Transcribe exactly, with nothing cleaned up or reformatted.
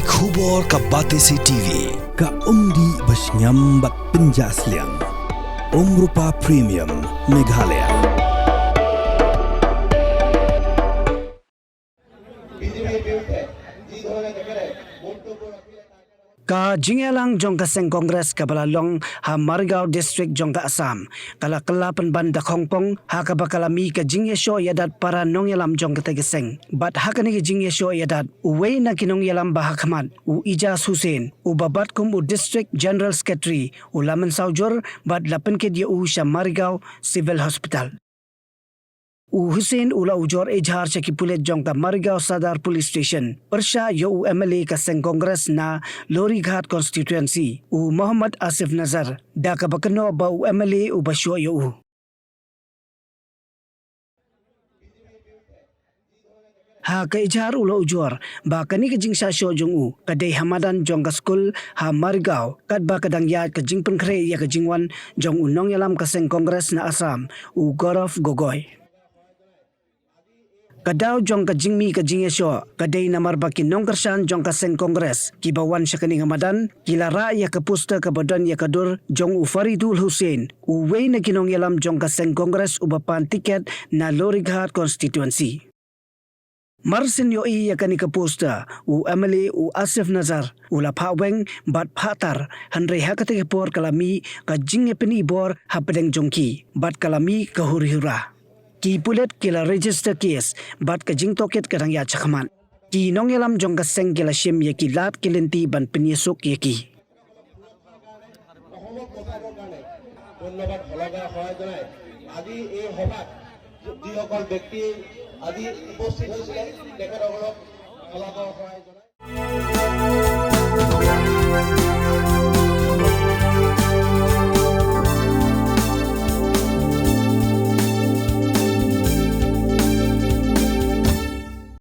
Khubor ka Batesi T V, ka umdih ba shngiam bad pynjah sliang. Umrupa Premium, Meghalaya. Ka jingïalang jong ka seng Congress kaba la long ha Marigaon District jong ka Assam ka la kylla pynban da khongpong, ha kaba ka la mih ka jingïashoh ïadat para nongïalam jong katei ka seng. Bad ha kane ka jingïashoh ïadat, uwei na ki nongïalam ba ha khmat, u Ijaz Hussain, uba bat kum u District General Secretary, u la mynsaw jur bad la pynkit ïa u sha Marigaon Civil Hospital. U Hussain u la ujor ejhar sha ki pulit jong ka Marigaon Sadar Police Station pyrshah ïa u M L A ka seng Congress na Lorighat Constituency, u Mohammad Asif Nazar, da kaba kynnoh ba u M L A uba shoh ïa u. Ha ka ejhar u la ujor ba kane ka jingshah shoh jong u ka dei ha madan jong ka skul ha Marigaon, katba ka dang ïaid ka jingpynkhreh ïa ka jingwan jong u nongïalam ka seng Congress na Assam, u Gaurav Gogoi. Ka daw jong ka jingmih ka jingïashoh ka dei namar ba ki nongkyrshan jong ka seng Congress kiba wan sha kane ka madan ki la rah ïa ka poster kaba don ïa ka dur jong u Faridul Hussain, uwei na ki nongïalam jong ka seng Congress uba pan tiket na Lorighat Constituency. Mar shen ïohi ïa kane ka poster, u M L A u Asif Nazar u la phah weng bad phah tar, hynrei ha katei ka por ka la mih ka jingïapyni bor hapdeng jong ki bad ka la mih ka huri hura. Ki pulit ki la register case bad ka jingtohkit ka dang ïaid shakhmat. Ki nongïalam jong ka seng ki la shim ïa ki lad ki lynti ban pynïasuk ïa ki. অসমত প্ৰচাৰৰ কাৰণে ধন্যবাদ, শলাগা শৰাই জনাই আজি এই সভাত যিসকল ব্যক্তি আজি উপস্থিত হৈছিলে তেখেতসকলক শলাগা শৰাই জনাই